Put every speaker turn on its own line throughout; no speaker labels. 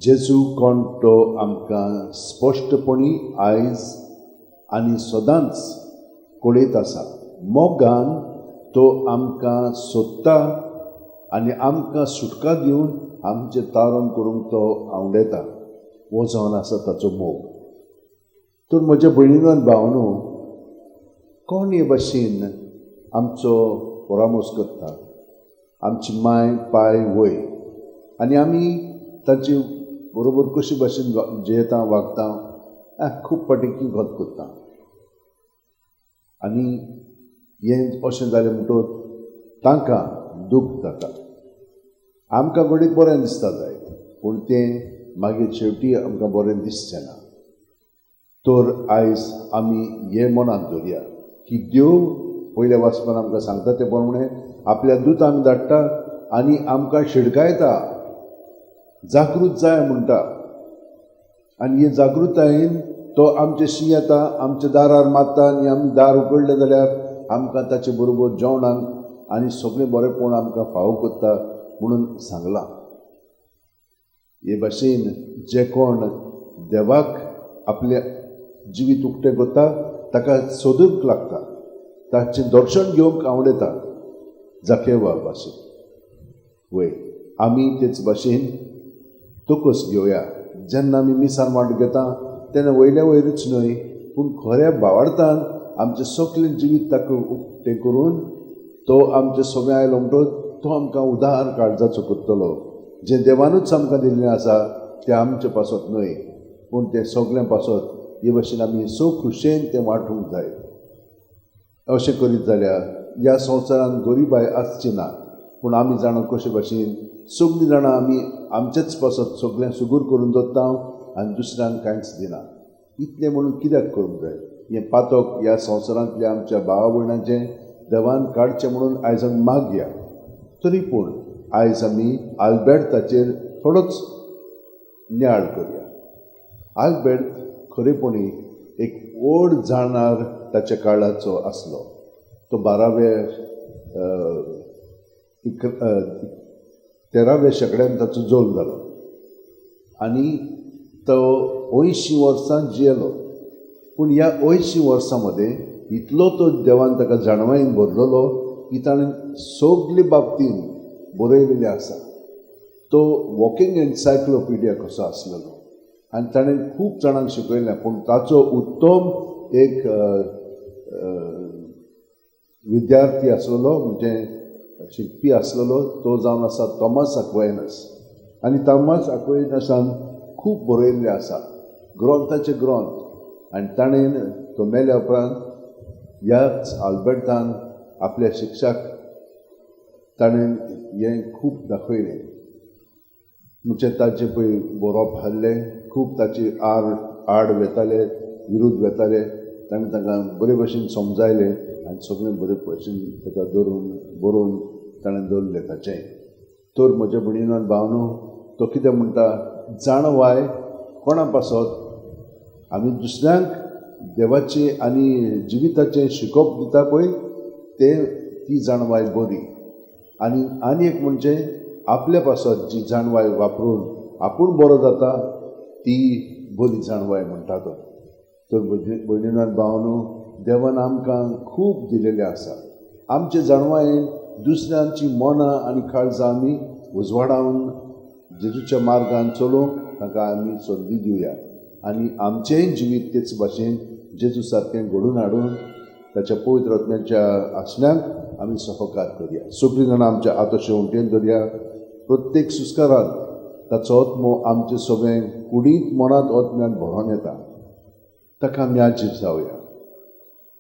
जेजू कोण तो आमकां स्पश्टपणी आयज आनी सदांच कळयत आसा. मोगान तो आमकां सोदता आनी आमकां सुटका दिवन आमचें तारण करूंक तो आवडेता. हो जावन आसा ताचो मोग. तर म्हज्या भयणीनो आनी भावनो, कोण हे भाशेन आमचो परामर्श करता? आमची माय पाय वय आनी आमी तांचे बरोबर कशे भाशेन जियेता वागता, खूब फावटी गत करता. आनी हें अशें जालें म्हणटकच तांकां दूख जाता. आमकां घडये बरें दिसता जायत, पूण तें मागीर शेवटी आमकां बरें दिसचें ना. तर आयज आमी हें मनांत दवरया की देव पयल्या वाचपान आमकां सांगता ते प्रमाणे आपल्या दुतांक धाडटा आनी आमकां शिडकायता, जागृत जाय म्हणटा. आनी हे जागृतायेन तो आमचे शी येता, आमच्या दारार मारता आनी आमी दार उगडलें जाल्यार आमकां ताचे बरोबर जेवणाक आनी सगळें बरेंपण आमकां फावो करता म्हणून सांगलां. हे भाशेन जे कोण देवाक आपलें जिवीत उक्तें करता ताका सोदूंक लागता, ताचें दर्शन घेवंक आवडटा. जाकेवा भाशेन वय आमी तेच भाशेन तोकस घेवया. जेन्ना आमी मिसान वांटो घेता तेन्ना वयल्या वयरूच न्हय, पूण खऱ्या भावार्थान आमचें सगळें जिवीत ताका उक्तें करून तो आमचें सगळें आयलो म्हणटकच तो आमकां उदार काळजाचो करतलो. जें देवानूच आमकां दिल्लें आसा तें आमचे पासत न्हय, पूण तें सगळ्यां पासत. हे भाशेन आमी सो खुशयेन तें वांटूंक जाय. अशें करीत जाल्यार ह्या संवसारांत गरिबाय आसची ना. पूण आमी जाणा कशे भाशेन सगळीं जाणां आमी आमचेच पासत सगळें सुगूर करून दवरता आनी दुसऱ्यांक कांयच दिना. इतलें म्हणून कित्याक करूंक जाय? हें पातक ह्या संवसारांतल्या आमच्या भावा भयणांचें देवान काडचें म्हणून आयज आमी मागया. तरी पूण आयज आमी आल्बेर्ताचेर थोडोच नियाळ करया. आल्बेर्त खरेपणी एक व्हड जाणार ताच्या काळाचो आसलो. तो 13व्या शेंकड्यान ताचो जल्म जालो आनी तो 80 वर्सां जियेलो. पूण ह्या 80 वर्सां मदें इतलो तो देवान ताका जाणवायेन भरलेलो की ताणें सगले बाबतीन बरयलेलें आसा. तो वॉकिंग एन्सायक्लोपिडिया कसो आसलेलो आनी ताणें खूब जाणांक शिकयलें. पूण ताचो उत्तम एक विद्यार्थी आसलेलो, म्हणजे शिकपी आसलेलो, तो जावन आसा थॉमस आक्वायनस. आनी थॉमस आक्वायनसान खूब बरयल्लें आसा, ग्रंथाचे ग्रंथ. आनी ताणें तो मेल्या उपरांत ह्याच आल्बर्टान आपल्या शिक्षाक ताणें हें खूब दाखयलें. म्हणजे ताचें पळय बरोवप हाडलें, खूब ताचे आड वेताले, विरुद्ध वेताले, ताणें तांकां बरे भशेन समजायलें आनी सगळें बरे भशेन ताका धरून बरोवन ताणें दवरलें ताचें. तर म्हज्या भयणीनो आनी भावनो, तो कितें म्हणटा, जाणवाय कोणा पासत? आमी दुसऱ्यांक देवाचें आनी जिविताचें शिकोवप दिता पळय, तें ती जाणवाय बरी. आनी आनी एक म्हणजे आपल्या पासत जी जाणवाय वापरून आपूण बरो जाता ती बरी जाणवाय म्हणटा तो. तर भयणीनो आनी भावनो, देवान आमकां खूब दिलेलें आसा. आमचे जाणवायेन दुसऱ्यांची मनां आनी काळजां आमी उजवाडावन जेजूच्या मार्गान चलोवंक तांकां आमी संदी दिवया आनी आमचेंय जिवीत तेच भाशेन जेजू सारकें घडोवन हाडून ताच्या पवित्र आत्म्याच्या आसण्यांक आमी सहकार करया. सगळीं जाणां आमच्या आतोशे उंटेन धरया. प्रत्येक सुस्कारान ताचो आत्मो आमचे सगळें कुडींत मनांत आत्म्यान भरोन येता. ताका आमी आजीर जावया.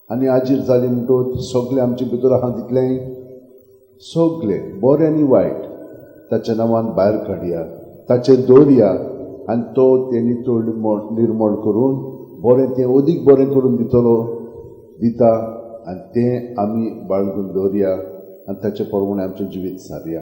आनी आजीर जाली म्हणटकच सगळें आमचे भितर आहा तितलें सगळें बरें आनी वायट ताच्या नांवान भायर काडया, ताचेर दवरया आनी तो तें नितळ निर्मळ करून बरें तें अदीक बरें करून दितलो दिता आनी तें आमी बाळगून दवरया आनी ताचे प्रमाणे आमचें जिवीत सारया.